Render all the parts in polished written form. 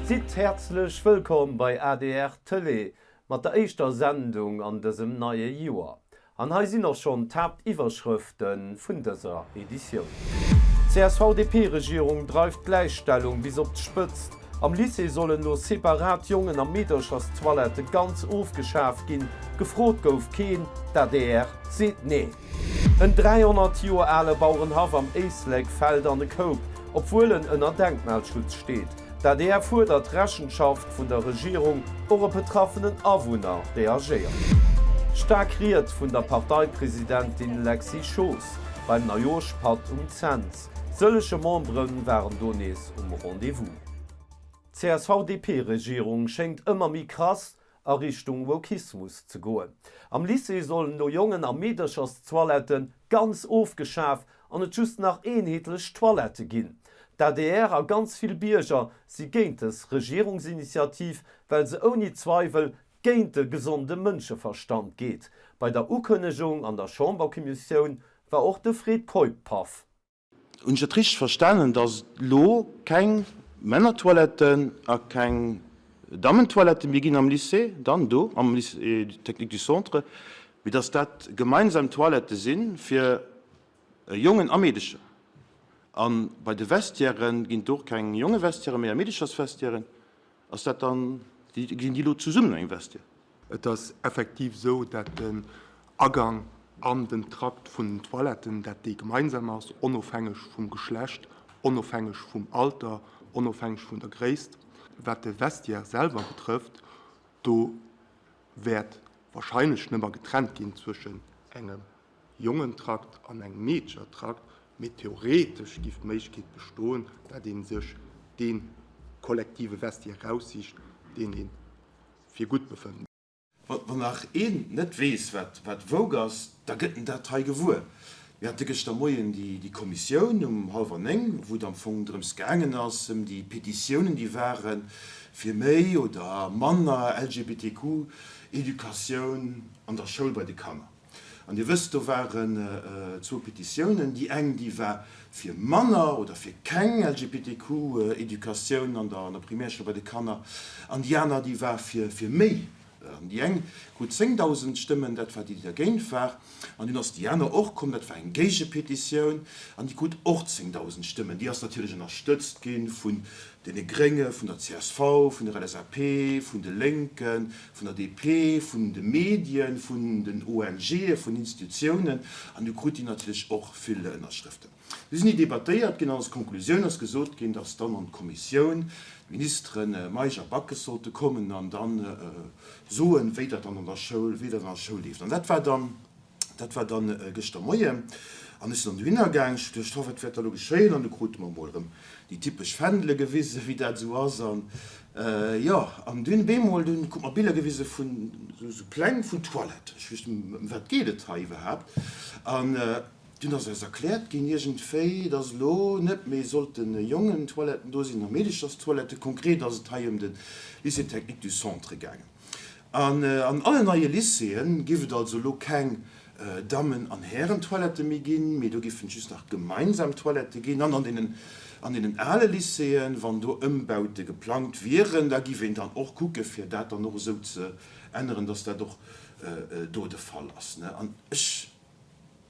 Sidd häerzlech wëllkomm bei adr Tëlee mat der éischter Sendung an dësem neie Joer. An hei sinn och schonn d'Haaptiwwerschrëfte vun dëser Editioun. D'CSV-DP-Regierung dreift d'Gläichstellung bis op d'Spëtzt. Am Lycée sollen elo separat Jongen a Meedercherstoilette ganz ofgeschaf ginn. Gefrot gouf keen, d'ADR seet Nee. En 300 Joer ale Bauerenhaff am Éislek fält an e Koup, obwuel en ënner Denkmalschutz steet. D'adr fuerdert Rechenschaft vun der Regierung, och e betraffenen Awunner reagéiert. Staark Ried vun der Parteipresidentin Lexy Schoos beim Neijooschpatt um Cents. Sëllege Membere waren do nees um Rendez-vous. D'CSV-DP-Regierung schéngt ëmmer méi krass a Richtung Wokismus ze goen. Am Lycée sollen elo Jongen a Meedercherstoiletten ganz ofgeschaf an et just nach eenheetlech Toilette ginn. D'ADR a ganz vill Bierger si géint dës Regierungsinitiativ, well se ouni Zweiwel géint de gesonde Mënscheverstand geet. Bei der Ukënnegung an der Chamberkommissioun war och de Fred Keup paff. Hunn ech dat richteg verstanen, datt et elo keng Männertoiletten a keng Dammentoiletten méi ginn am Lycée, dann do am Lycée technique du Centre, mee datt dat gemeinsam Toilette si fir Jongen a Meedecher? A bei de Vestiairen, ginn et do och keng Jongevestiairen méi a Meedechersvestiairen? Ass dat dann, ginn déi elo zesummen an engem Vestiaire? Et ass effektiv esou, dat den Agang an den Trakt vun den Toiletten, dat dee gemeinsam ass, onofhängeg vum Geschlecht, onofhängeg vum Alter, onofhängeg vun der Gréisst. Wat de Vestiaire selwer betrëfft, do wäert wahrscheinlech nëmmer getrennt ginn zwëschen engem Jongentrakt an engem Meedchertrakt, mee theoretesch giff d'Méiglechkeet bestoen, dat ee sech dee kollektive Vestiaire eraussicht, deen ee fir gutt befënnt. Wann nach een net weess, wat woke ass, da gëtt en dat hei gewuer. Mir hate gëschter Moien déi Kommissioun um hallwer 9, wou et am Fong drëms gaangen ass, ëm déi Petitiounen, déi ware fir méi oder manner LGBTQ-Educatioun an der Schoul bei de Kanner. An Dir wësst, do waren zwou Petitiounen. Déi eng, déi war fir manner oder fir keng LGBTQ-Educatioun an der Primärschoul bei de Kanner, an déi aner, déi war fir méi. An déi eng krut 10.000 Stëmmen, dat war déi, déi dergéint war. An dunn ass déi aner och komm, dat war eng Géigepetitioun, an déi krut och 10.000 Stëmmen. Déi ass natierlech ënnerstëtzt gi vun deene Grénge, vun der csv, vun der LSAP, vun de Lénken, vun der DP, vun de Medien, vun den ONGe, vun Institutiounen, an du krut déi natierlech och vill Ënnerschrëften. Du sinn déi debattéiert ginn an als Konklusioun ass gesot ginn, datt dann an d'Kommissioun d'Ministere Meisch a Backes sollte kommen an da soen, wéi dat dann an der Schoul, wéi dat an der Schoul leeft. An dat war dann Dat war dann gëschter Moien an ech sinn dann dohinner gaang. Ech hu geduecht, oh, wat wäert da lo geschéien? An du krute mer mol erëm déi typesch Fändele gewisen, wéi dat esou ass. An jo, an dunn bemol, dunn krute mer Biller gewise vun esou Pläng vun Toiletten. Ech wusst net, ëm wat geet et hei iwwerhaapt? An dunn ass eis erkläert ginn iergendwéi, dass elo net méi sollte Jongentoiletten do sinn a Meedecherstoiletten. Konkret ass et hei ëm de Lycée technique du Centre gaangen. An an allen neie Lycéeë géif et also elo keng Dammen an Härentoilette méi ginn, mee do géifen et just nach gemeinsam Toilette ginn. An an deenen an deenen ale Lycéeën, wann do Ëmbaute geplangt wieren, da géif een dann och kucke fir dat dann och esou ze änneren, dass dat och do de Fall ass. An ech.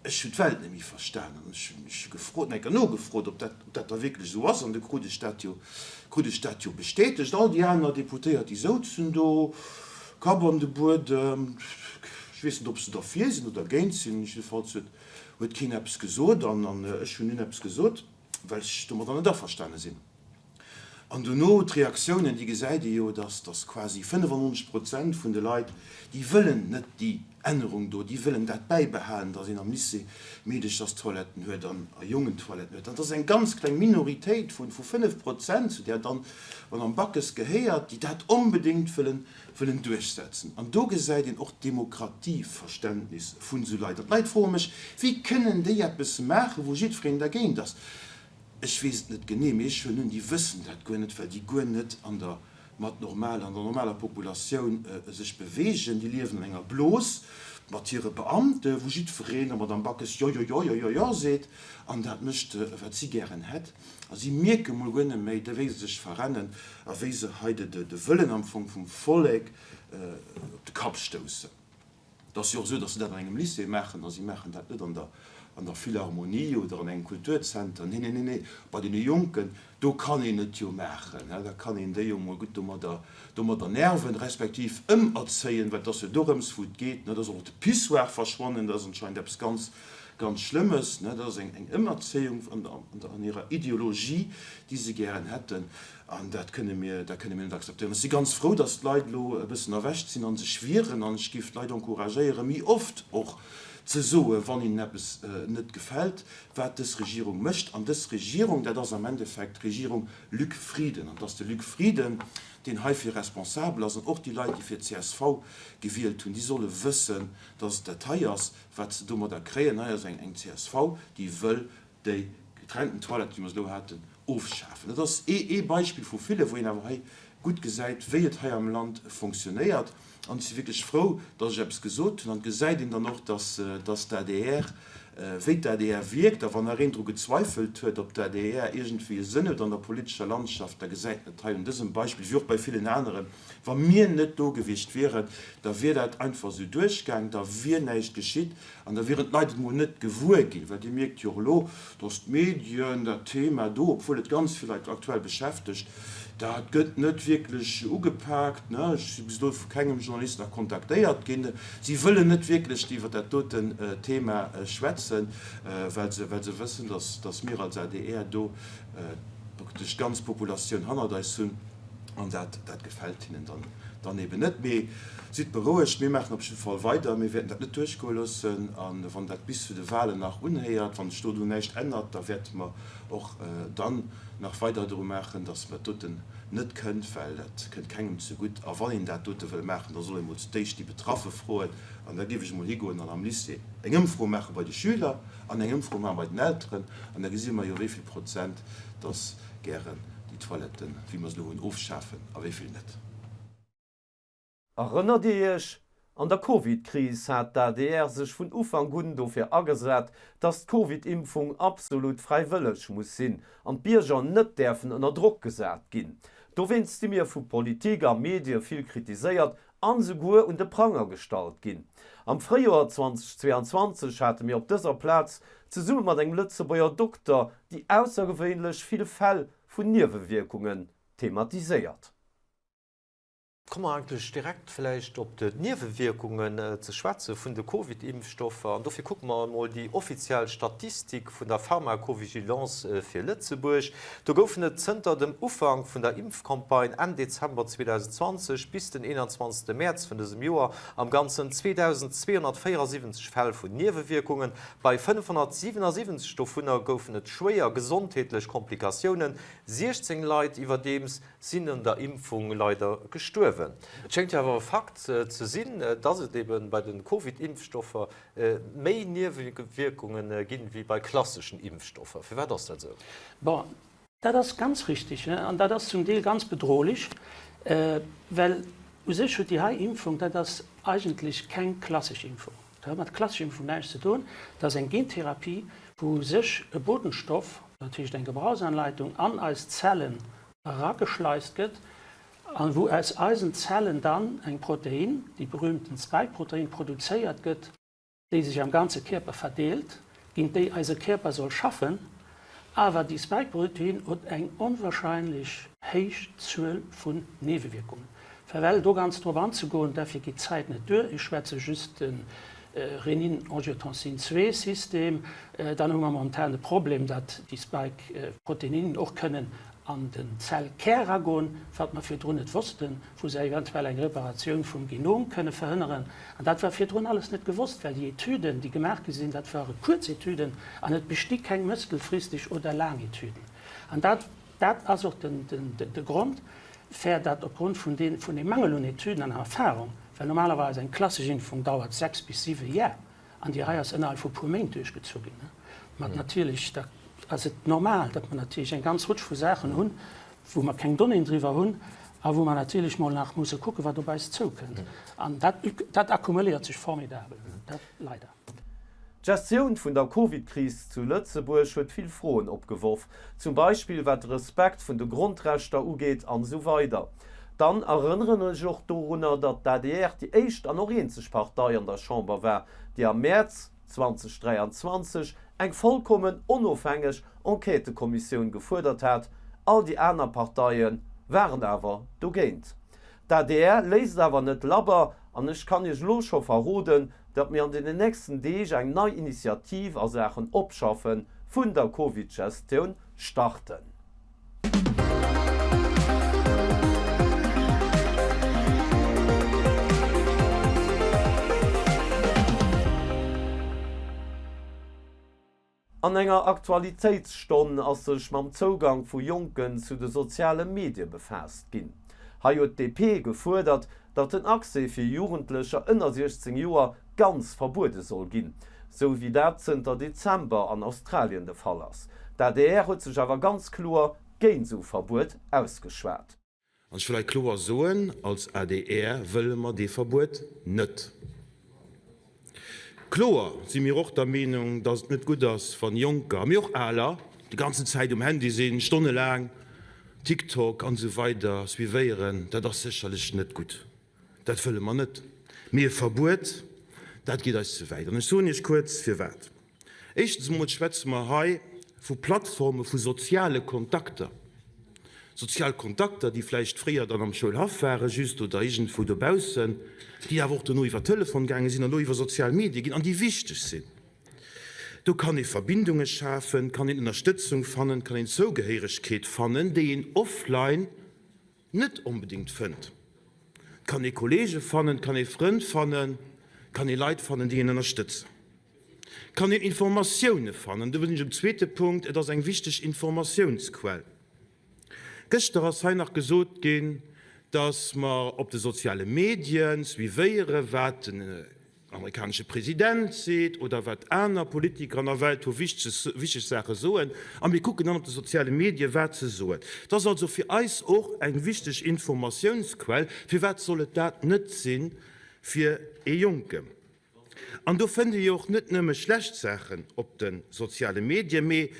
Ech hunn d'Welt net méi verstanen an ech hunn ech hu gefrot, nach eng Kéier nogefrot, ob dat, ob dat da wierklech esou ass. An du krut ech dat jo, krut ech dat jo bestätegt. All déi aner Deputéiert, déi souzen do, Kapp an de Buedem. Ech weess net, ob se derfir sinn oder dergéint sinn. Jiddefalls huet, huet keen eppes gesot an, an ech hunn dunn eppes gesot, well ech domadder net averstane sinn. An dono d'Reaktiounen, déi gesäit ee jo, dass dass quasi 95 Prozent vun de Leit, déi wëllen net déi Ännerung do, déi wëllen dat bäibehalen, dass een am Lycée Meedecherstoiletten huet an a Jongentoiletten huet. An et ass eng ganz kleng Minoritéit vu 5 Prozent, zu där dann d'Madame Backes gehéiert, déi dat onbedéngt wëllen wëllen duerchsetzen. An do gesäit een och d'Demokratieverständnis vun esou Leit. An d'Leit froe mech, Wéi kënnen déi eppes maachen, wou jiddwereen dergéint ass? Ech weess et net genee, mee ech huelen un, déi wëssen dat guer net, well déi guer net an der mat normal, an der normaler Populatioun sech beweegen. Déi liewen an enger Blos. Mat hire Beamte wou jiddwereen der Madame Backes jo, jo, jo, jo, jo, jo seet an dat mécht wat si gären hätt. A si mierke mol guer net méi, wéi se sech verrennen a wéi se hei de Wëllen am Fong vum Vollek op de Kapp stoussen. Et ass jo och esou, datt se dat an engem Lycée maachen a si maachen dat net an der an der Philharmonie oder an engem Kulturzenter. Nee, nee, nee, nee, bei deene Jonken, do kann een et jo maachen, da kann een déi jo mol gutt domadder, domadder nerven, respektiv ëmerzéien, well et ass jo dorëms, wou et geet. Da ass och de Pissoir verschwonnen, dat ass anscheinend eppes ganz, ganz Schlëmmes. Dat ass eng, eng Ëmerzéiung an der, an hirer Ideologie, déi se gären hätten. An dat kënne mir, dat kënne mir net akzeptéieren. Ech si ganz frou, dass d'Leit elo e bëssen erwächt sinn a sech wieren. An ech géif d'Leit encouragéieren, méi oft och ze soen, wann hinnen eppes net gefält, wat dës Regierung mécht. An dës Regierung, dat ass am Endeffekt d'Regierung Luc Frieden. An et ass de Luc Frieden, deen heifir responsabel ass. An och déi Leit, déi fir csv gewielt hunn, déi solle wëssen, dass et dat hei ass, wat se domadder kréien. Hei ass eng csv, déi wëll déi getrennten Toiletten, wéi mer se elo haten, ofschafen. Dat ass ee Beispill vu ville, wou een awer hei gutt gesäit, wéi et hei am Land fonctionnéiert. An ech si wierklech frou, datt ech eppes gesot hunn. An et gesäit een dann och, datt d'ADR, wéi d'ADR wierkt. A wann nach een dru gezweifelt huet, ob d'ADR iergendwéi e Sënn huet an der politescher Landschaft, da gesäit en et hei un dësem Beispill, wéi och bei villen aneren. Wa mir net do gewiescht wieren, da wier dat einfach esou duerchgaang, da wier näischt geschitt. An da wieren d'Leit et mol net gewuer ginn, well Dir mierkt jo och elo, dass d'Medien dat Thema do, obwuel et ganz vill Leit aktuell beschäftegt, dat gëtt net wierklech ugepaakt. Ech si bis elo vu kengem Journalist nach kontaktéiert ginn. Si wëllen net wierklech iwwer dat doten Thema schwätzen, well se, well se wëssen, dass, dass mir als adr do praktesch d'ganz Populatioun hannert eis hunn. An dat, dat gefält hinnen dann, dann eben net. Mee sidd berouegt, mir maachen op jidde Fall weider. Mir wäerten dat net duerchgoe loossen. A wann dat bis zu de Wahlen nach unhéiert, wann sech dodu näischt ännert, da wäerte mer och dann nach weider dru maachen, dass dat doten net kënnt, well dat kënnt kengem zegutt. A wann een dat dote wëll maachen, da soll ee mol zu d'éischt déi Betraffe froen. An da géif ech emol higoen an am Lycée eng Ëmfro maache bei de Schüler an eng Ëmfro maache bei den Elteren. An da gesi mer jo, wéi vill Prozent dass gären déi Toiletten, wéi mer se elo hunn, ofschafen a wéi vill net. Erënnert Dir Iech? An der Covid-Kris hat d'ADR sech vun Ufank un dofir agesat, datt d'Covid-Impfung absolut fräiwëlleg muss sinn an d'Bierger net däerfen ënner Drock gesat ginn. Dowéinst si mir vu Politik a Medie vill kritiséiert an esouguer un de Pranger gestallt ginn. Am Fréijoer 2022 hate mir op dëser Plaz zesumme mat engem Lëtzebuerger Dokter déi aussergewéinlech vill Fäll vun Niewewierkungen thematiséiert. Komme mer eigentlech direkt vläicht op d'Niewewierkungen ze schwätze vun de Covid-Impfstoffer. An dofir kucke mer emol déi offiziell Statistik vun der Pharmacovigilance fir Lëtzebuerg. Do goufen et zënter dem Ufank vun der Impfcampagne Enn Dezember 2020 bis den 21 Mäerz vun dësem Joer am Ganzen 2.274 Fäll vun Niewewierkungen. Bei 577 dovunner goufen et schwéier gesondheetlech Komplikatiounen, 16 Leit iwwerdeems sinn un der Impfung leider gestuerwen. Et schéngt jo awer e Fakt ze sinn, dass et ebe bei de Covid-Impfstoffer méi Niewewierkunge ginn, wéi bei klasseschen Impfstoffer. Firwat ass dat esou? Bon, dat ass ganz richtig an dat ass zum Deel ganz bedrohlech, well u sech huet déi hei Impfung, dat ass eigentlech keng klassesch Impfung. Dat huet mat klassescher Impfung näischt ze doen. Dat ass eng Gentherapie, wou u sech e Botenstoff, dat heescht eng Gebrauchsanleitung, an eis Zellen erageschleist gëtt a wou aus eisen Zellen dann eng Protein, déi berühmten Spike-Protein, produzéiert gëtt, déi sech am ganze Kierper verdeelt, géint déi eise Kierper soll schaffen, awer déi Spike-Protein huet eng onwahrscheinlech héich Zuel vun Niewewierkungen. Well do ganz drop anzegoen, derfir geet d'Zäit net duer, ech schwätze just de Renin-Angiotensin-II-System, dann hu mer momentan de Problem, datt déi Spike-Proteininen och kënnen an den Zellkär eragoen, wat mer virdrun net wossten, wou se eventuell eng Reparatioun vum Genom kënne verhënneren. An dat war virdrun alles net gewosst, well déi Etüden, déi gemaach gi sinn, dat ware kuerz Etüden an et besti keng mëttelfristeg oder laang Etüden. An dat, dat ass och den, den, de Grond, fir dat opgrond vun deem, vun deem Mangel un Etüden an Erfahrung, well normalerweis eng klassesch Impfung dauert 6 bis 7 Jar, An déi hei ass ënnerhalb vu puer Méint duerchgezu ginn. Mat natierlech, da ass et normal, datt mer natierlech eng ganz Rutsch vu Saachen hunn, wou mer keng Donnéeën driwwer hunn. A wou mer natierlech mol nach musse kucken, wat op eis zoukënnt. An dat, dat akkumuléiert sech formidabel, dat leider. D'Gestioun vun der Covid-Kris zu Lëtzebuerg huet vill Froen opgeworf, zum Beispill wat de Respekt vun de Grondrechter ugeet an esou weider. Dann erënneren ech och dorunner, datt d'ADR déi éischt an och eenzeg Partei an der Chamber war, déi am Mäerz 2023 eng vollkommen onofhängeg Enquêtëkommissioun gefuerdert hat. All déi aner Parteie waren awer dogéint. D'ADR léisst awer net labber an ech kann Iech elo scho verroden, datt mir an den nächsten Deeg eng nei Initiativ a Saachen Opschaffe vun der Covid-Gestioun starten. An enger Aktualitéitsstonn ass sech mam Zougang vu Jonken zu de soziale Medie befaasst ginn. Hei huet d'DP gefuerdert, datt den Accès fir Jugendlecher ënner 16 Joer ganz verbuede soll ginn, sou wéi dat zënter Dezember an Australien de Fall ass. D'ADR huet sech awer ganz kloer géint sou Verbuet ausgeschwat. An ech wëll hei kloer soen, als adr wëlle mer dee Verbuet net. Kloer si mir och der Meenung, dass et net gutt ass, wann Jonker, mee och Aler, déi ganzen Zäit um Handy sinn, stonnelaang TikTok an esou weider suivéieren. Dat ass sécherlech net gutt. Dat wëlle mer net. Mee e Verbuet, dat geet eis ze wäit. An ech soen Iech kuerz firwat. Éischtens emol schwätze mer hei vu Plattforme vu soziale Kontakter. Sozial Kontakter, déi vläicht fréier dann am Schoulhaff ware just oder iergendwou dobaussen, déi awer och dono iwwer Telefon gaange sinn an elo iwwer sozial Medie ginn an déi wichteg sinn. Do kann ee Verbindunge schafen, kann een Ënnerstëtzung fannen, kann een Zougehéiregkeet fannen, déi een offline net onbedéngt fënnt. Et kann ee Kollege fannen, et kann ee Frënn fannen, et kann ee Leit fannen, déi een ënnerstëtzen. Et kann een Informatioune fannen. Do sinn ech um zweete Punkt, Et ass eng wichteg Informatiounsquell. Gëschter ass hei nach gesot ginn, datt mer op de soziale Medien suivéieren, wat den amerikanesche President seet oder wat aner Politiker an der Welt hu wichteg Saache soen, a mir kucken dann op de soziale Medie wat se soen. Et ass also fir eis och eng wichteg Informatiounsquell. Firwat soll et dat net si fir ee Jonken? An do fënnt ee jo och net nëmme schlecht Saachen op de soziale Medien, mee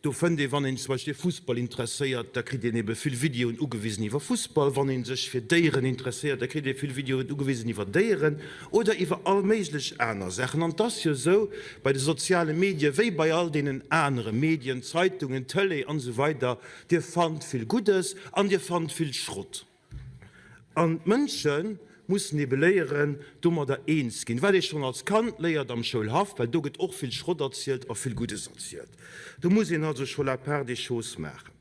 Do fënnt ee, wann een zum Beispill fir Fussball interesséiert, da kritt een ebe vill Videoen ugewisen iwwer Fussball. Wann ee sech fir Déieren interesséiert, da kritt ee vill Videoen ugewisen iwwer Déieren oder iwwer all méiglech aner Saachen. An et ass jo esou bei de soziale Medie wéi bei all deenen anere Medien, Zeitungen, Tëlee an esou weider, Dir fannt vill Guddes an Dir fannt vill Schrott. An d'Mënsche mussen ebe léieren, domadder eens ginn. Wat ee schonn als Kand léiert am Schoulhaff, well do gëtt och vill Schrott erzielt a vill Guddes erzielt. Do muss een also scho la part des choses maachen.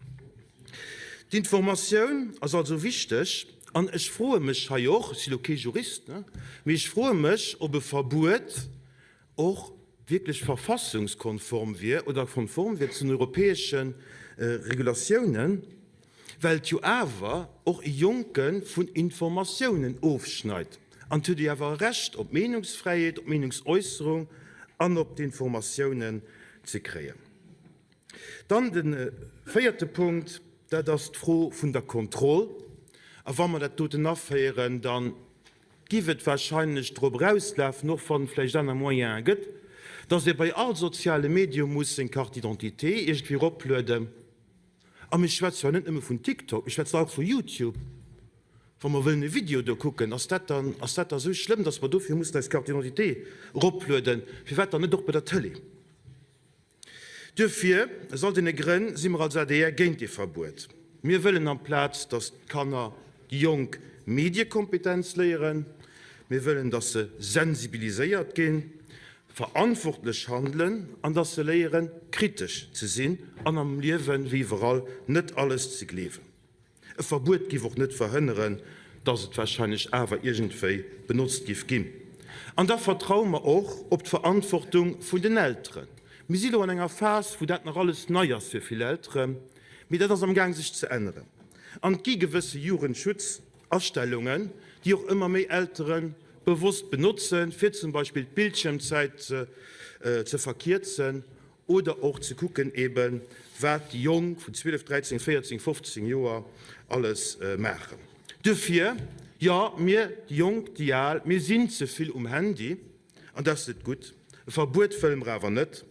D'Informatioun ass also wichteg. An ech froe mech hei och, ech si lo kee Jurist, mee ech froe mech, ob e Verbuet och wierklech verfassungskonform wier oder konform wier zu den europäesche Regulatiounen, well et jo awer och e Jonke vun Informatiounen ofschneit. An et huet e jo awer e Recht op Meenungsfräiheet, op Meenungsäusserung an op d'Informatiounen ze kréien. Dann de véierte Punkt, dat ass d'Fro vun der Kontroll. A wa mer dat doten aféieren, da giff et wahrscheinlech drop erauslafen, och wann et vläicht aner Moyene gëtt, dass ee bei all soziale Medium muss seng Carte d'identité iergendwéi eroplueden. A mir schwätze jo net nëmme vun TikTok, mir schwätzen och vu YouTube. Wa mer wëllen e Video do kucken, ass dat dann, ass dat da sou schlëmm, dass mer dofir mussen eis Carte d'identité eroplueden? Firwat dann net och bei der Tëlee? Duerfir, aus all deene Grënn, si mer als adr géint dee Verbuet. Mir wëllen amplaz, datt d'Kanner, déi Jonk Mediekompetenz léieren. Mir wëllen, datt se sensibiliséiert ginn, verantwortlech handelen an datt se léieren, kritesch ze sinn an am Liewen, wéi iwwerall, net alles ze gleewen. E Verbuet giff och net verhënneren, dass et wahrscheinlech awer iergendwéi benotzt giff ginn. An da vertraue mer och op d'Verantwortung vun den Elteren. Mir si lo an enger Phas, wou dat nach alles nei ass fir vill Elteren, mee dat ass amgaang sech ze änneren. An et gi gewësse JugendschutzAstellungen, déi och ëmmer méi Eltere bewosst benotzen, fir zum Beispill d'Bildschirmzäit ze verkierzen Oder och ze kucken eben, wat déi Jonk vun 12, 13, 14, 15 Joer alles maachen. Duerfir, jo, mir, déi Jonk, déi Al, mir sinn ze vill um Handy, an dat ass net gutt. E Verbuet wëlle mer awer net.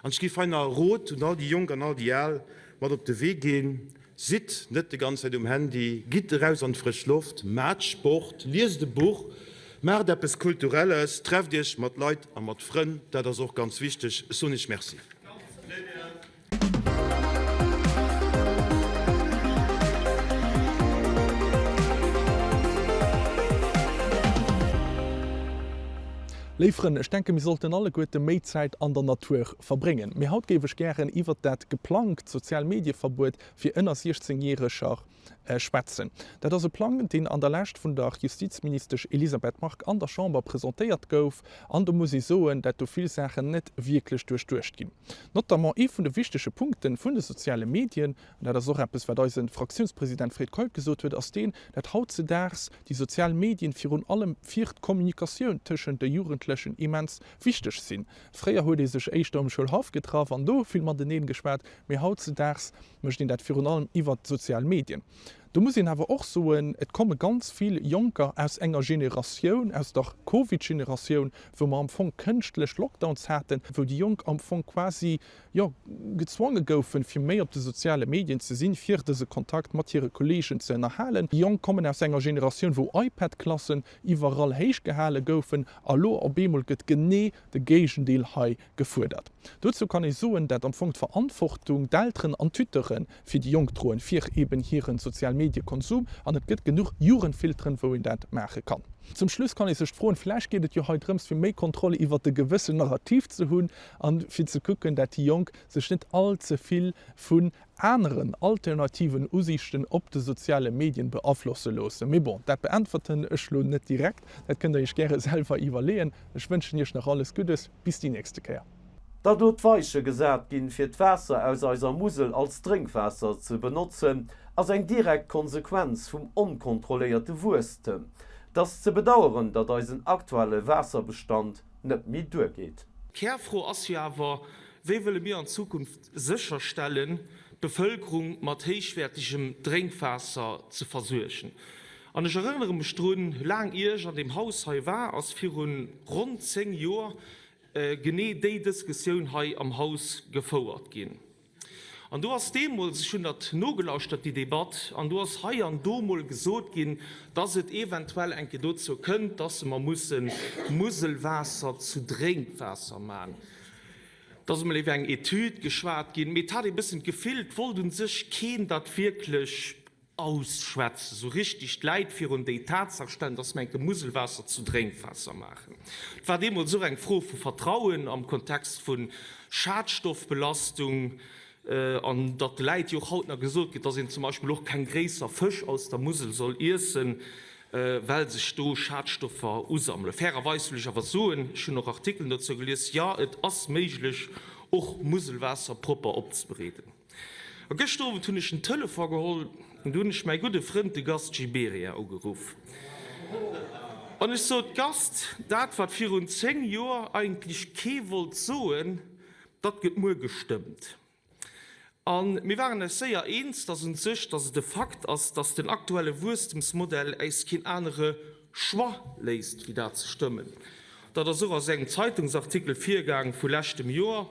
An ech géif hei nach e Rot un all déi Jonk an all déi Al mat op de Wee ginn, Sidd net de ganz Zäit um Handy, gitt eraus an d'frësch Loft, maacht Sport, liest e Buch, maacht eppes Kulturelles, trefft Iech mat Leit a mat Frënn, dat ass och ganz wichteg. Ech soen Iech Merci. Léif Frënn, ech denken, mir sollten alleguerte méi Zäit an der Natur verbréngen. Mee haut géif ech gären iwwert dat geplangt Sozial-Medie-Verbuet fir ënner 16 Järeger schwätzen. Dat ass e Plang, deen an der Lescht vun der Justizministesch Elisabeth Margue an der Chamber presentéiert gouf. An do muss ee soen, dat do vill Saachen net wierklech duerchduecht ginn. Notamment ee vun de wichtege Punkte vun de soziale Medien, an dat ass och eppes, wat eise Fraktiounspresident Fred Keup gesot huet, ass deen, dat hautzedaags déi sozial Medien virun allem fir d'Kommunikatioun tëschent de Jugendlechen immens wichteg sinn. Fréier huet ee sech éischter um Schoulhaff getraff an do vill mateneen geschwat, mee hautzedaags mécht een dat virun allem iwwert d'sozial Medien. Do muss een awer och soen, et komme ganz vill Jonker aus enger Generatioun, aus der Covid-Generatioun, wou mer am Fong kënschtlech Lockdowns haten, wou déi Jonk am Fong quasi, jo, gezwonge goufen, fir méi op de soziale Medien ze sinn, fir dëse Kontakt mat hire Kolleegen ze ënnerhalen. Déi Jonk kommen aus enger Generatioun, wou iPad-Klassen iwwerall héich gehale goufen a lo op eemol gëtt genee de Géigendeel hei gefuerdert. Dozou kann ee soen, dat am Fong d'Verantwortung d'Elteren an d'Tuteure fir déi Jonk droen, fir eben hiren Sozial-Medie-Konsum, an et gëtt genuch Jugendfilteren, wou een dat maache kann. Zum Schluss kann ee sech froen, vläicht geet et jo hei drëms, fir méi Kontroll iwwert e gewëssen Narrativ ze hunn an fir ze kucken, dat déi Jonk sech net all ze vill vun aneren alternativen Usiichten op de soziale Medien beaflosse loossen. Mee bon, dat beäntwerten ech lo net direkt, dat kënnt der iech gäre selwer iwwerleeën. Ech wënschen iech nach alles Guddes, bis déi nächste Kéier. Datt elo d'Weiche gesat ginn, fir d'Waasser aus eiser Musel als Drénkwaasser ze benotzen, ass eng direkt Konsequenz vum onkontrolléierte Wuesstem. Et ass ze bedaueren, datt eisen aktuelle Waasserbestand net méi duergeet. D'Kärfro ass jo awer, Wéi wëlle mir an Zukunft sécherstellen, d'Bevëlkerung mat héichwäertegem Drénkwaasser ze versuergen? An ech erënnere mech drun, laang ier ech an deem Haus hei war, ass viru ronn 10 Joer genee déi Dëskussioun hei am Haus gefouert ginn. An do ass deemools, ech hunn dat nogelauschtert, déi Debatt, an do ass hei an do mol gesot ginn, dass et eventuell eng Kéier dozou kënnt, dass mer musse Muselwaasser zu Drénkwaasser maachen. Et ass emol iwwer eng Etüd geschwat ginn, mee et hat ee bëssen d'Gefill, et wollt u sech keen dat wierklech ausschwätzen, esou richtig d'Läit virun déi Tatsaach stellen, dass mer enke Muselwaasser zu Drénkwaasser maachen. Et war deemools och eng Fro vu Vertrauen am Kontext vu Schadstoffbelastung an datt de Läit jo och haut nach gesot gëtt, dass een zum Beispill och keng gréisser Fësch aus der Musel soll iessen, well sech do Schadstoffer usammelen. Fairerweis wëll ech awer soen, ech hunn och Artikelen dozou gelies, jo, et ass méiglech, och Muselwaasser propper opzebereeden. A gëschter Owend hunn ech den Telefon geholl an do hunn ech mäi gudde Frënd, de Gast Gibéryen, ugeruff. An ech sot, Gast, dat wat virun 10 Joer eigentlech kee wollt soen, dat gëtt muer gestëmmt. A mir waren eis séier eens, dass un sech, dass et e Fakt ass, dass den aktuelle Wuesstemsmodell äis keen anere Choix léisst, wéi dat ze stëmmen. Dat ass och aus engem Zeitungsartikel virgaang vu leschtem Joer.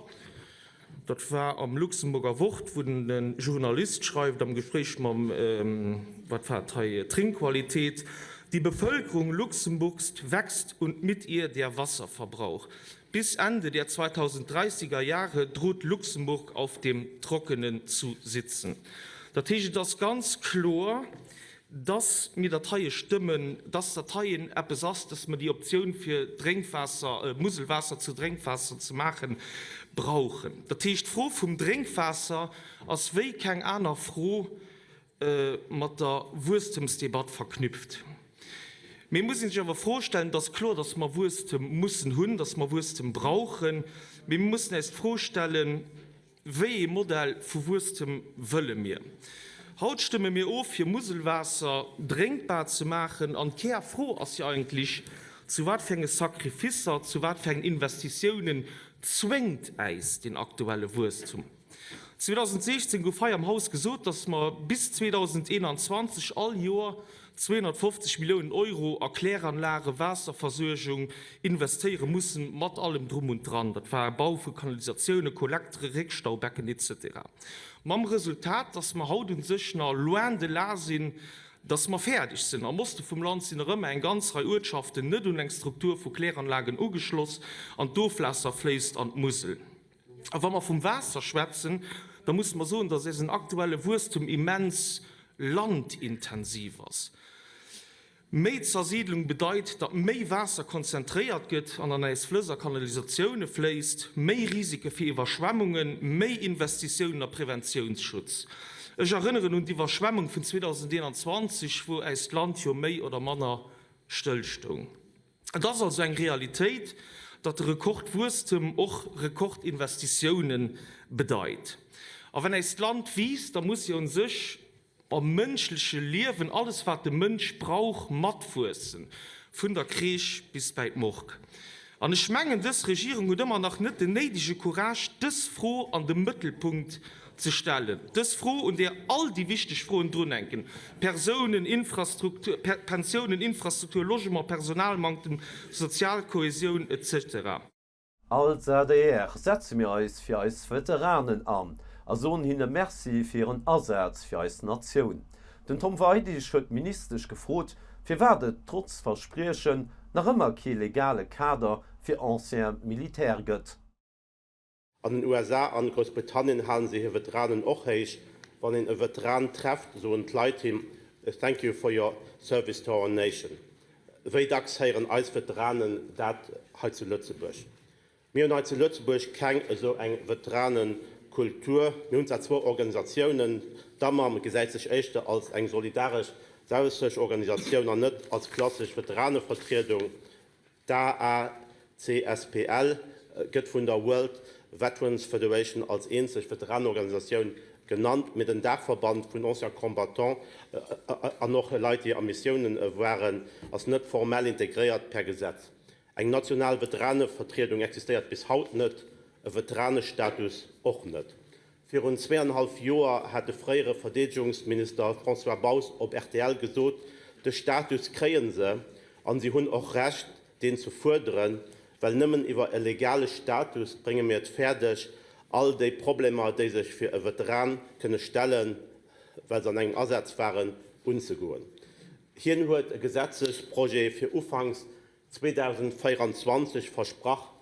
Dat war am Luxemburger Wort, wou de Journalist schreift am Gespréich mam, wat war et hei, Trinkqualität, Die Bevölkerung Luxemburgs wächst und mit ihr der Wasserverbrauch. Bis Ende der 2030er Jahre droht Luxemburg auf dem Trockenen zu sitzen. Dat heescht, et ass ganz kloer, dass mir dat heie stëmmen, dass dat heien eppes ass, dass mer déi Optioun fir Drénkwaasser, Muselwaasser zu Drénkwaasser ze maachen, brauchen. Dat heescht, d'Fro vum Drénkwaasser ass wéi keng aner Fro mat der Wuesstemsdebatt verknüpft. Mee et muss ee sech awer d'Fro stellen, et ass kloer, dass mer Wuesstem mussen hunn, dass mer Wuesstem brauchen, mee mir mussen äis d'Fro stellen, Wéi ee Modell vu Wuesstem wëlle mir? Haut stëmme mir of, fir Muselwaasser drénkbar ze maachen. An d'Kärfro ass jo eigentlech, Zu wat fir enge Sacrificer, zu wat fir engen Investitiounen zwéngt äis deen aktuelle Wuesstum? 2016 gouf hei am Haus gesot, dass mer bis 2021 all Joer 250 Milliounen Euro a Kläranlagen, Waasserversuergung investéiere mussen, mat allem Drum und Dran. Dat war Bau vu Kanalisatiounen, Kollektere, Réckstaubecken etc. Mam Resultat, dass mer haut u sech nach loin de là sinn, dass mer fäerdeg sinn. Am Oste vum Land sinn nach ëmmer eng ganz Rei Uertschaften net un eng Struktur vu Kläranlagen ugeschloss an d'Ofwaasser fléisst an d'Musel. A wa mer vum Waasser schwätzen, da musse mer soen, dass eisen aktuelle Wuesstum immens landintensiv ass. Méi Zersiidlung bedeit, datt méi Waasser konzentréiert gëtt an an eis Flëss a Kanalisatioune fléisst, méi Risike fir Iwwerschwemmungen, méi Investitiounen a Preventiounsschutz. Ech erënneren un d'Iwwerschwemmung vun 2021, wou äist Land jo méi oder manner stëllstoung. Et ass also eng Realitéit, datt de Rekordwuesstem och Rekordinvestitioune bedeit. A wann äist Land wiisst, da muss jo un sech am mënschleche Liewen alles wat de Mënsch brauch matwuessen, vun der Crèche bis bäi d'Morgue. An ech mengen, dës Regierung huet ëmmer nach net den néidege Courage, dës Fro an de Mëttelpunkt ze stellen. Dës Fro, un där all déi wichteg Froen drunhänken, Persounen, Infrastruktur, Pensiounen, Infrastruktur, Logement, Personalmanktem, sozial Kohäsioun, etc. Als adr setze mir eis fir eis Veteranen an a soen hinne Merci fir hiren Asaz fir eis Natioun. Den Tom Weidig huet d'Ministesch gefrot, firwat et trotz Verspriechen nach ëmmer kee legale Kader fir Anciens militaires gëtt. An den USA an Groussbritannien halen se hir Veteranen och héich. Wann een e Veteran trefft, soen d'Leit him Thank you for your service to our nation. Wéi dacks héieren eis Veteranen dat hei zu Lëtzebuerg? Mir hunn hei zu Lëtzebuerg keng esou eng Veteranekultur. Mir hunn zwar zwou Organisatiounen, d'AMAM gesäit sech éischter als eng solidaresch Selbsthëllefsorganisatioun an net als klassesch Veteranevertriedung. D'AACSPL gëtt vun der World Veterans Federation als eenzeg Veteranenorganisatioun genannt, mee den Daachverband vun Anciens Combattants an och Leit, déi a Missiounen waren, ass net formell integréiert per Gesetz. Eng national Veteranevertriedung existéiert bis haut net, e Veteranestatus och net. Virun zweeanenhallef Joer hat de fréiere Verdeedegungsminister François Bausch op rtl gesot, de Status kréie se an si hunn och Recht, deen ze fuerderen, well nëmmen iwwer e legale Status brénge mir et fäerdeg, all déi Problemer, déi sech fir e Veteran kënne stellen, well se an engem Asaz waren, unzegoen. Hien huet e Gesetzesprojet fir ufanks 2024 versprach.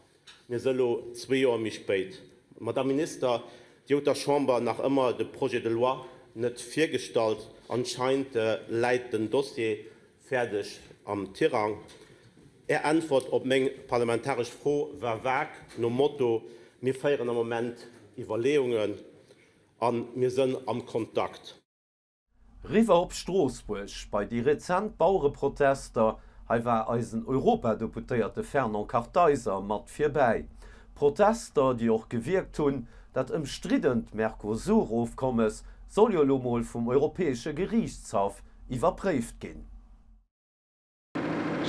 Mir si lo zwee Joer méi spéit. Madamm Minister, Dir hutt der Chamber nach ëmmer de Projet de loi net virgestallt. Anscheinend läit den Dossier fäerdeg am Tirang. Är Äntwert op meng parlamentaresch Fro war vag, nom Motto, Mir féieren am Moment Iwwerleeungen a mir sënn am Kontakt. Riwwer op Stroossbuerg bei déi rezent Bauereprotester, hei war eisen Europadeputéierte Fernand Kartheiser mat virbäi. Protester, déi och gewierkt hunn, dat ëmstriddent Mercosur-Ofkommes soll jo elo mol vum Europäesche Geriichtshaff iwwerpréift ginn.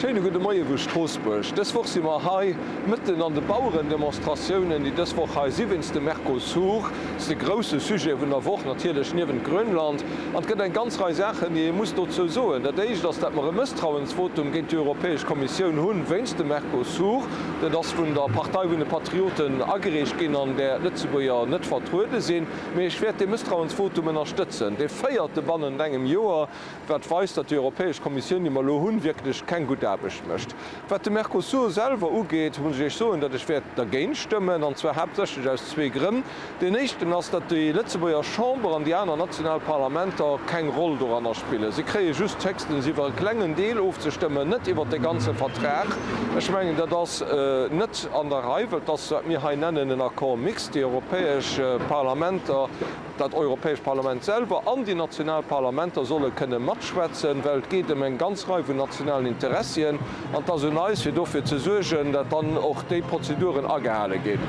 Schéine gudde Moie vu Stroossbuerg. Dës Woch si mer hei mëtten an de Bauerendemonstratiounen, déi dës Woch hei si wéinst dem Mercosur. Dat ass de grousse Sujet vun der Woch, natierlech niewent Grönland. An et gëtt eng ganz Rei Saachen, déi ee muss dozou soen. Dat éischt ass, dat mer e Mësstrauensvotum géint déi Europäesch Kommissioun hunn wéinst dem Mercosur. Dat ass vun der Partei vun de Patrioten agereecht ginn, an där d'Lëtzebuerger net vertruede sinn. Mee ech wäert dee Mësstrauensvotum ënnerstëtzen, dee véierte bannent engem Joer. Wat weist, datt déi Europäesch Kommissioun, déi mer elo hunn, wierklech keng gutt Aarbecht mécht. Wat de Mercosur selwer ugeet, muss ech Iech soen, datt ech wäert dergéint stëmmen, an zwar haaptsächlech aus zwee Grënn. Deen éischten ass, datt déi Lëtzebuerger Chamber an déi aner national Parlamenter keng Roll doranner spillen. Si kréie just héchstens iwwer e klengen Deel ofzestëmmen, net iwwert de ganze Vertrag. Ech mengen, dat ass net an der Rei, well et ass, wat mir hei nennen, en Accord mixte. Déi europäesch Parlamenter Dat Europäescht Parlament selwer an déi national Parlamenter solle kënne matschwätzen, well et geet ëm eng ganz Rei vun nationalen Interessien an et ass un eis, fir dofir ze suergen, dat dann och déi Prozeduren agehale ginn.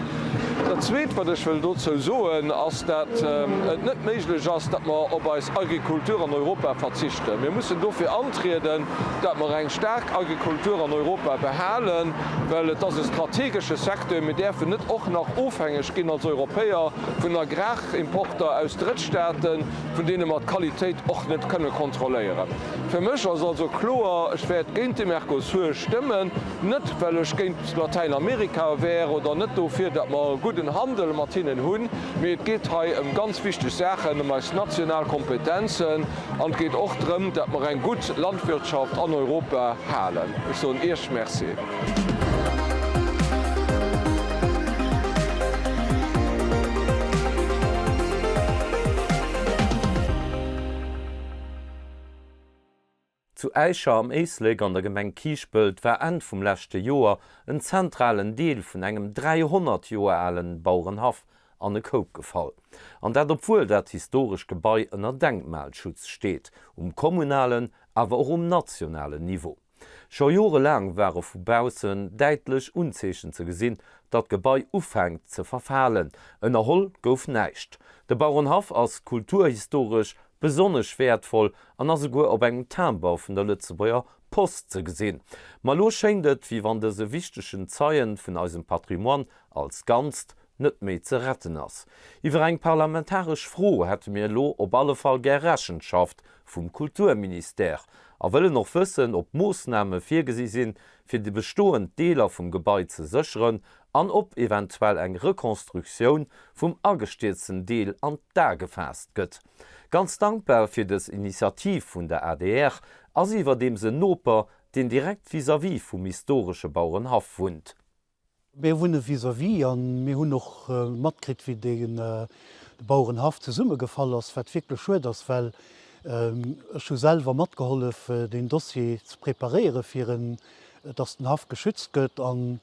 Dat Zweet, wat ech wëll dozou soen, ass, dat et net méiglech ass, dat mer op eis Agrikultur an Europa verzichten. Mir mussen dofir antrieden, dat mer eng staark Agrikultur an Europa behalen, well et ass e strategesche Secteur. Mir däerfen net och nach ofhängeg ginn als Europäer vun Agrarimporter aus Drëttstaaten, vun deene mer d'Qualitéit och net kënne kontrolléieren. Fir mech ass also kloer, Ech wäert géint de Mercosur stëmmen, net well ech géint Latäinamerika wär oder net dofir, datt mer e gudden Handel mat hinnen hunn, mee et geet hei ëm ganz wichteg Saachen, ëm eis national Kompetenzen an et geet och drëm, datt mer eng gutt Landwirtschaft an Europa halen. Ech soen Iech Merci. Zu Äischer am Éislek an der Gemeng Kiischpelt war Enn vum leschte Joer en zentralen Deel vun engem 300 Joer alen Bauerenhaff an e Koup gefall. An dat obwuel dat historescht Gebai ënner Denkmalschutz steet, um kommunalen, awer och um nationalen Niveau. Scho jorelaang ware vu baussen däitlech Unzeechen ze gesinn, datt d'Gebai ufänkt ze verfalen. Ënnerholl gouf näischt. De Bauerenhaff ass kulturhistoresch besonnesch wäertvoll an ass esouguer op engem Timber vun der Lëtzebuerger Post ze gesinn. Ma elo schéngt et, wéi wann dëse wichtegen Zeien vun eisem Patrimoine als Ganzt net méi ze retten ass. Iwwer eng parlamentaresch Fro hätte mir elo op alle Fall gär Rechenschaft vum Kulturministère a wëllen och wëssen, ob Moossname virgesi sinn, fir déi bestoend Deeler vum Gebai ze sécheren an ob eventuell eng Reconstructioun vum agestierzten Deel an d'A gefaasst gëtt. Ganz dankbar fir dës Initiativ vun der adr ass iwwerdeems en Noper, deen direkt vis-à-vis vum historesche Bauerenhaff wunnt. Mir wunne vis-à-vis a mir hunn och matkritt, wéi de Bauerenhaff zesummegefall ass, wat wierklech schued ass, well ech hu selwer matgehollef, deen Dossier ze preparéiere fir en, dass den Haff geschützt gëtt. An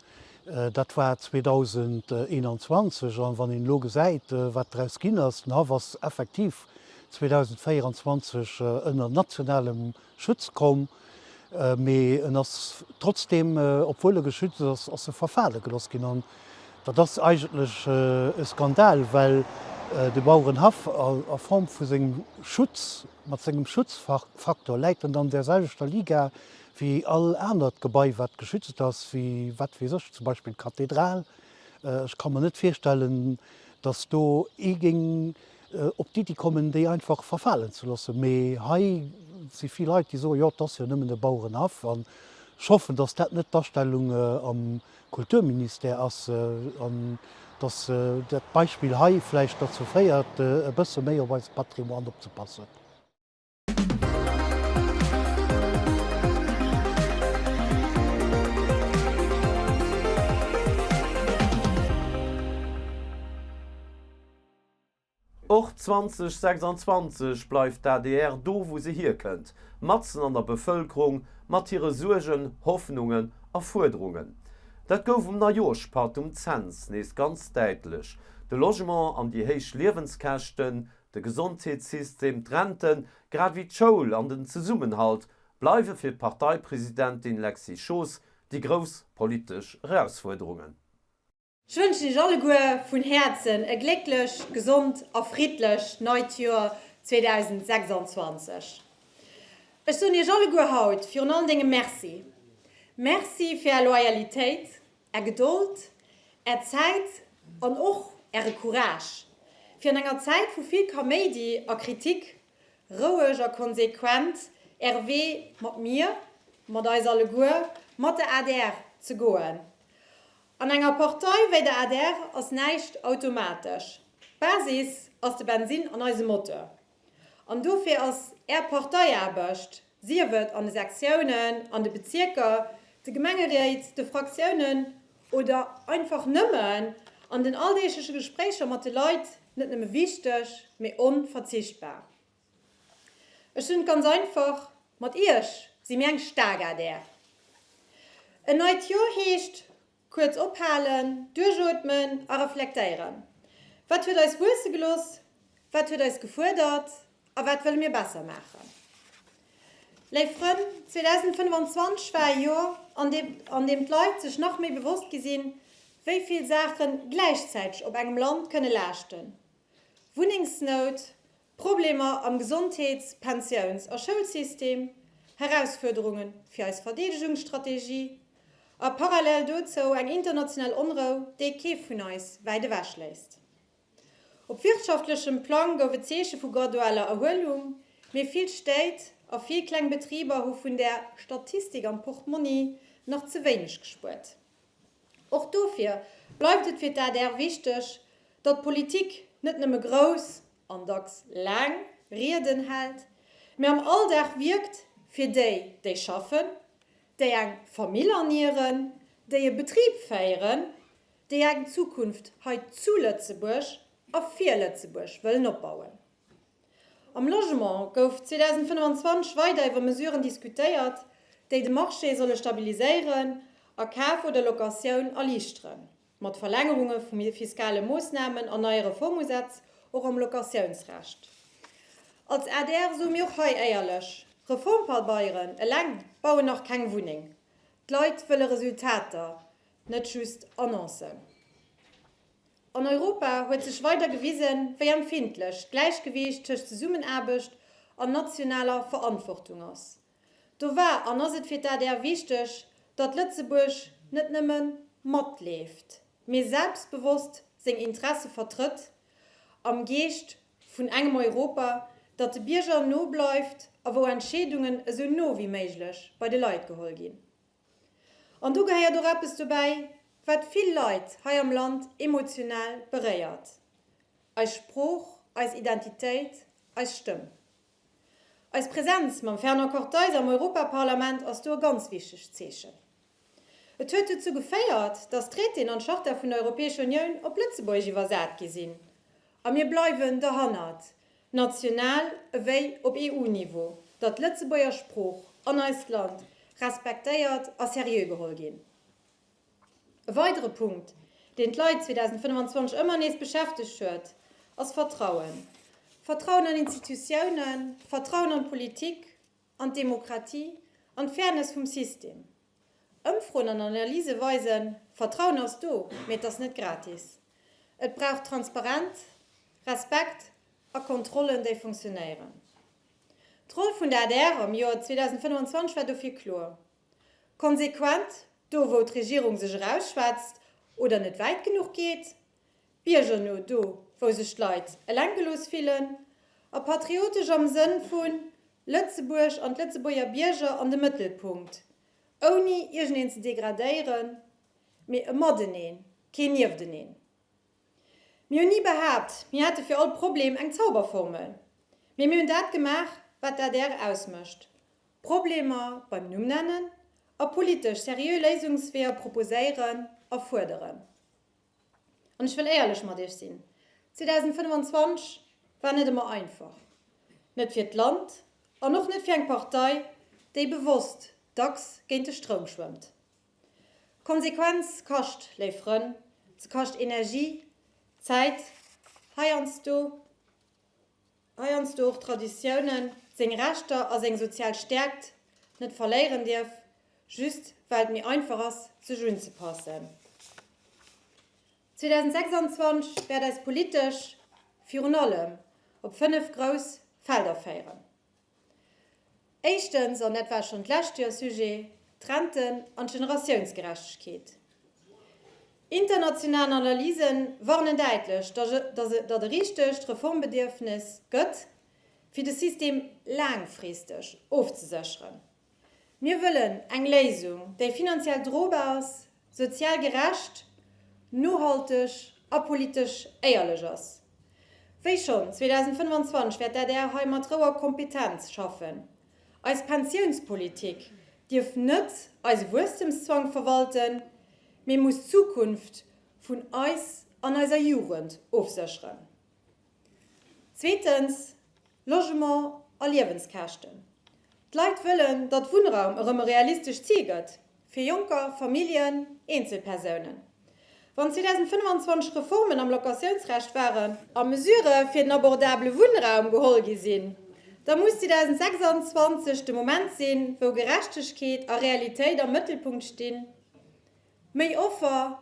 dat war 2021. A wann een elo gesäit, wat draus ginn ass, den Haff ass effektiv 2024 ënner nationalem Schutz komm, mee en ass trotzdeem, obwuel e geschützt ass, ass e verfale gelooss ginn. An dat ass eigentlech e Skandal, well de Bauerenhaff a Form vu sengem Schutz, mat sengem Schutzfaktor läit en an där selwechter Liga wéi all anert Gebai wat geschützt ass, wéi wat weess ech, zum Beispill d'Kathedral. Ech ka mer net virstellen, datt do ee géing op d'Iddi kommen, déi einfach verfalen ze loossen. Mee hei si vill Leit, déi soen, jo, et ass jo nëmmen e Bauerenhaff. An ech hoffen, datt dat net d'Astellung am Kulturministère ass an datt dat Beispill hei vläicht derzou féiert, e bësse méi op eise Patrimoine opzepassen. Och 2026 bleift d'ADR do wou se hierkënnt, matzen an der Bevëlkerung, mat hire Suergen, Hoffnungen a Fuerderungen. Dat gouf um Neijooschpatt um Cents nees ganz däitlech. De Logement an déi héich Liewenskäschten, de Gesondheetssystem, d'Renten, grad ewéi d'Schoul an den Zesummenhalt bleiwe fir d'Parteipresidentin Lexy Schoos déi grouss politesch Erausfuerderungen. Ech wënschen iech alleguer vun Häerzen e glécklech, gesond a friddlech neit Joer 2026. Ech soen iech alleguer haut virun allen Dénge Merci. Merci fir är Loyalitéit, är Gedold, är Zäit an och äre Courage, fir an enger Zäit vu vill Kaméidi a Kritik roueg a konsequent äre Wee mat mir, mat eis alleguer, mat der adr ze goen. An enger Partei wéi der adr ass näischt automatesch. D'Basis ass de Bensinn an eisem Moteur. An dofir ass Är Parteiaarbecht, sief et an de Sektiounen, an de Bezierker, de Gemengeréit, de Fraktiounen oder einfach nëmmen an den alldeegleche Gespréicher mat de Leit, net nëmme wichteg, mee onverzichtbar. Ech soen et ganz einfach, Mat Iech si mir eng staark adr. En neit Joer heescht, kuerz ophalen, duerchootmen a reflektéieren. Wat huet eis wuesse gelooss, wat huet eis gefuerdert a wat wëlle mir besser maachen? Léif Frënn, 2025 war e Joer, an deem d'Leit sech nach méi bewosst gi sinn, wéi vill Saache gläichzäiteg op engem Land kënne laaschten, Wunnengsnout, Problemer am Gesondheets-, Pensiouns a Schoulsystem, Herausfuerderunge fir eis Verdeedegungsstrategie a parallel dozou eng international Onrou, déi kee vun eis wäit ewech léisst. Op wirtschaftlechem Plang gouf et Zeeche vu gradueller Erhuelung, mee vill Stéit a vill kleng Betriber hu vun där Statistik am Portmonni nach ze wéineg gespuert. Och dofir bleift et fir d'ADR wichteg, datt d'Politik net nëmme grouss, an dacks laang, Rieden hält, mee am Alldag wierkt fir déi, déi schaffen, déi eng Famill ernieren, déi e Betrib féieren, déi eng Zukunft hei zu Lëtzebuerg a fir Lëtzebuerg wëllen opbauen. Am Logement gouf 2025 weider iwwer Mesuren diskutéiert, déi de Marché solle stabiliséieren a Kaf oder Locatioun erliichteren, mat Verlängerunge vu fiskale Moossnamen an neie Reformusätz och am Locatiounsrecht. Als adr soe mir och hei éierlech, Reformpabeieren eleng bauen nach keng Wunneng. D'Leit wëlle Resultater, net just Annoncen. An Europa huet sech weider gewisen, wéi empfindlech d'Gläichgewiicht tëscht Zesummenaarbecht an nationaler Verantwortung ass. Do war an ass et fir d'ADR wichteg, datt Lëtzebuerg net nëmme matleeft, mee selbstbewosst seng Interesse vertrëtt, am Geescht vun engem Europa, dat de Bierger no bleift a wou Entscheedungen esou no wéi méiglech bei de Leit geholl ginn. An do gehéiert och eppes dobäi, wat vill Leit hei am Land emotional beréiert, eis Sprooch, eis Identitéit, eis Stëmm. Eis Präsenz mam Fernand Kartheiser am Europaparlament ass do e ganz wichtegt Zeechen. Et huet dozou geféiert, datt d'Traitéen an d'Charta vun der Europäescher Unioun op Lëtzebuergesch iwwersat gi sinn. A mir bleiwen derhannert, national ewéi op EU-Niveau, datt d'Lëtzebuerger Sprooch an eist Land respektéiert a seriö geholl ginn. E weidere Punkt, deen d'Leit 2025 ëmmer nees beschäftegt huet, ass Vertrauen. Vertrauen an Institutiounen, Vertrauen an d'Politik, an d'Demokratie, an d'Fairness vum System. Ëmfroen an Analyse weisen, Vertrauen ass do, mee et ass net gratis. Et brauch Transparenz, Respekt a Kontrollen, déi funktionéieren. D'Roll vun der adr am Joer 2025 war dofir kloer, Konsequent do, wou d'Regierung sech erausschwätzt oder net wäit genuch geet, biergerno do, wou sech d'Leit eleng gelooss fillen, a patriotesch am Sënn vu Lëtzebuerg an d'Lëtzebuerger Bierger an de Mëttelpunkt, ouni iergendeen ze degradéieren, mee e Mateneen, keen Niefteneen. Mir hunn ni behaapt, mir hätte fir all Problem eng Zauberformel, mee mir hunn dat gemaach, wat d'ADR ausmécht, Problemer beim Numm nennen a politesch seriö Léisungsweeër proposéieren a fuerderen. An ech wëll éierlech mat Iech sinn, 2025 war net ëmmer einfach. Net fir d'Land an och net fir eng Partei, déi bewosst dacks géint de Stroum schwëmmt. Konsequenz kascht, léif Frënn, se kascht Energie, Zäit, heiansdo. heiansdo och Traditiounen, seng Rechter a seng sozial Stäerkt net verléieren dierf, just well et méi einfach ass, sech unzepassen. 2026 wäert eis politesch virun allem op 5 grouss Felder féieren. Éischtens, an dat war schonn d'lescht Joer Sujet, d'Renten an d'Generatiounsgerechtegkeet. International Analyse warnen däitlech, datt e richtegt Reformbedierfnes gëtt, fir de System laangfristeg ofzesécheren. Mir wëllen eng Léisung, déi finanziell drobar ass, sozial gerecht, nohalteg a politesch éierlech ass. Wéi schonn 2025 wäert d'ADR hei mat Rou a Kompetenz schaffen. Eis Pensiounspolitik dierf net eise Wuesstemszwang verwalten, mee muss d'Zukunft vun eis an eiser Jugend ofsécheren. Zweetens, Logement a Liewenskäschten. D'Leit wëllen, datt Wunnraum erëm e realistescht Zil gëtt, fir Jonker, Familljen, Eenzelpersounen. Wann 2025 Reformen am Locatiounsrecht waren, a Mesurë fir den abordabele Wunnraum geholl gi sinn, da muss 2026 de Moment sinn, wou Gerechtegkeet a Realitéit am Mëttelpunkt stinn, méi Offer,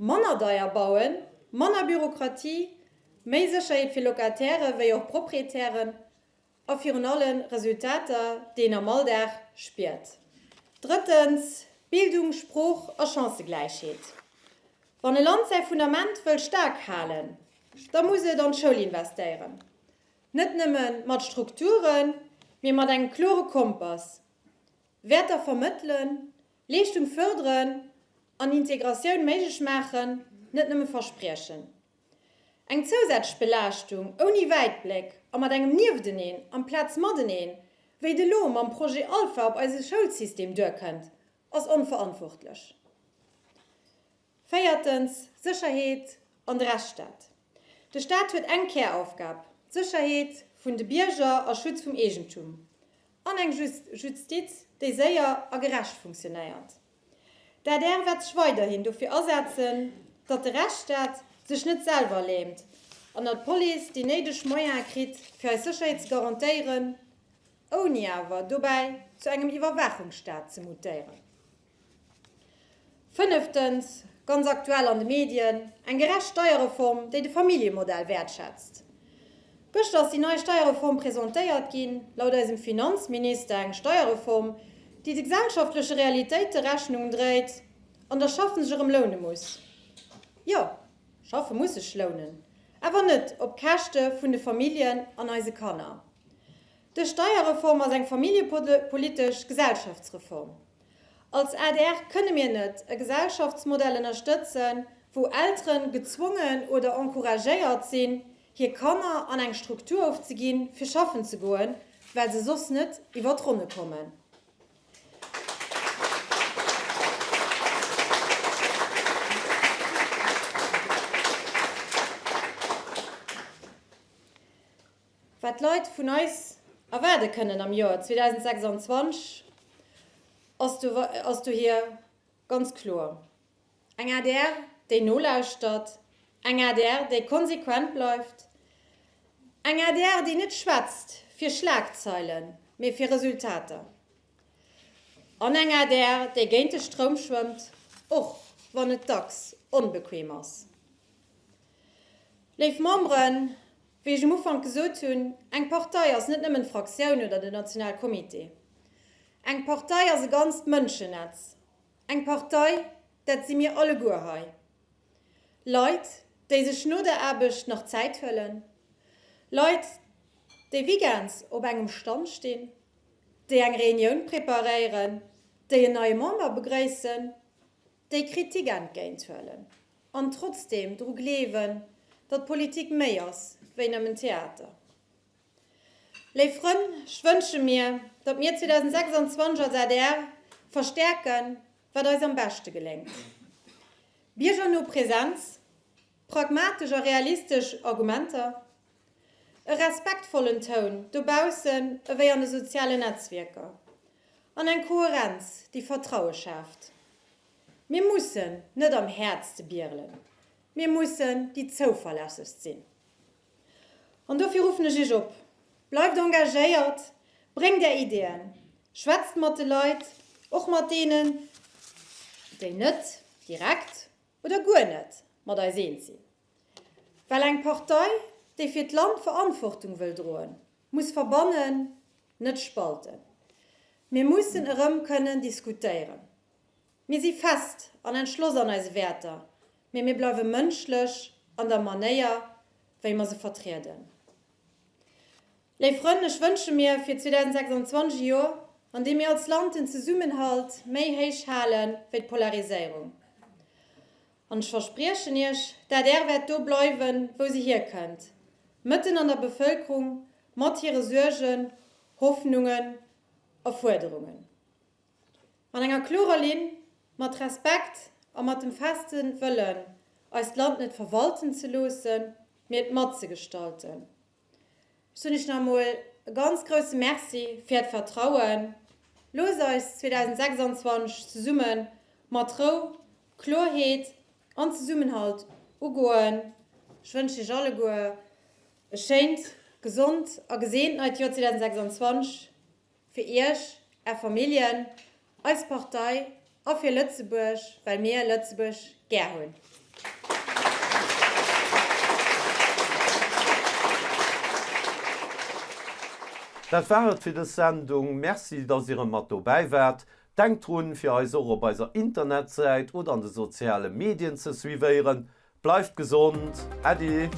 Manner deier bauen, manner Bürokratie, méi Sécherheet fir Locataire wéi och Proprietären a virun alle Resultater, déi een am Alldag spiert. Drëttens, Bildung, Sprooch a Chancëgläichheet. Wann e Land säi Fundament wëll staark halen, da muss et an d'Schoul investéieren. Net nëmme mat Strukturen, mee mat engem klore Kompass. Wäerter vermëttelen, Leeschtung fërderen an Integratioun méiglech maachen, net nëmme verspriechen. Eng zousätzlech Belaaschtung ouni Wäitbléck a mat engem Niefteneen amplaz Mateneen, wéi et elo mam Projet Alpha op eise Schoulsystem duerkënnt, ass onverantwortlech. Véiertens, Sécherheet an de Rechtsstaat. De Staat huet eng Käraufgab, d'Sécherheet vun de Bierger a Schutz vum Eegentum. An eng Justiz, déi séier a gerecht funktionéiert. D'adr wäert sech weiderhin dofir asetzen, datt de Rechtsstaat sech net selwer lähmt an datt d'Police déi néideg Moyene kritt, fir eis Sécherheet ze garantéieren, ouni awer dobäi zu engem Iwwerwaachungsstaat ze mutéieren. Fënneftens, ganz aktuell an de Medien, eng gerecht Steierreform, déi de Familljemodell wäertschätzt. Gëschter ass déi nei Steierreform presentéiert ginn, laut eisem Finanzminister eng Steierreform, déi de gesellschaftleche Realitéite Rechnung dréit an der Schaffen sech erëm loune muss. Jo, schaffe muss sech lounen, awer net op Käschte vun de Familljen an eise Kanner. Dës Steierreform ass eng familljepolitesch Gesellschaftsreform. Als adr kënne mir net e Gesellschaftsmodell ënnerstëtzen, wou Eltere gezwongen oder encouragéiert sinn, hir Kanner an eng Struktur ofzeginn, fir schaffen ze goen, well se soss net iwwer d'Ronne kommen. Wat d'Leit vun eis erwaarde kënnen am Joer 2026, ass dohier ganz kloer, Eng adr, déi nolauschtert, eng adr, déi konsequent bleift, eng adr, déi net schwätzt fir Schlagzeilen, mee fir Resultater, an eng adr, déi géint de Stroum schwëmmt, och wann et dacks onbequem ass. Léif Memberen, wéi ech um Ufank gesot hunn, eng Partei ass net nëmmen d'Fraktioun oder den Nationalcomité. Eng Partei ass e ganzt Mënschennetz. Eng Partei, dat si mir alleguer hei. Leit, déi sech no der Aarbecht nach Zäit huelen, Leit, déi weekends op engem Stand stinn, déi eng Reunioun preparéieren, déi en neie Member begréissen, déi Kritik entgéinthuelen. An trotzdeem dru gleewen, datt Politik méi ass wéi nëmmen Theater. Léif Frënn, ech wënsche mir, datt mir 2026 als adr verstäerken, wat eis am beschte geléngt, biergerno Präsenz, pragmatesch a realistesch Argumenter, e respektvollen Toun dobaussen ewéi an de sozialen Netzwierker an eng Kohärenz, déi Vertraue schaaft. Mir mussen net am häertste bierelen, mir mussen déi zouverlässegst sinn. An dofir ruffen ech Iech op, Bleift engagéiert, bréngt Är Ideeën, schwätzt mat de Leit, och mat deenen, déi net direkt oder guer net mat eis eens sinn. Well eng Partei, déi fir d'Land Verantwortung wëll droen, muss verbannen, net spalten. Mir mussen erëm kënnen diskutéieren. Mir si fest an entschloss an eise Wäerter, mee mir bleiwe mënschlech an der Manéier, wéi mer se vertrieden. Léif Frënn, ech wënsche mir fir 2026 e Joer, an deem mir als Land den Zesummenhalt méi héich hale wéi d'Polariséierung. An ech verspriechen Iech, d'ADR wäert do bleiwen, wou se hierkënnt, mëtten an der Bevëlkerung, mat hire Suergen, Hoffnungen a Fuerderungen. An enger klorer Linn, mat Respekt a mat dem feste Wëllen, eist Land net verwalten ze loossen, mee et matzegestalten. Ech soen Iech nach emol e ganz grousse Merci fir Äert Vertrauen. Loosst eis 2026 zesumme mat Rou, Klorheet an Zesummenhalt ugoen. Ech wënschen Iech alleguer e schéint, gesond a geseent neit Joer 2026. Fir Iech, Är Familljen, eis Partei a fir Lëtzebuerg, well mir Lëtzebuerg gär hunn. Dat war et fir dës Sendung. Merci, dass Dir erëm mat dobäi waart. Denkt drun, fir eis och op eiser Internetsäit oder an de soziale Medien ze suivéieren. Bleift gesond. Äddi.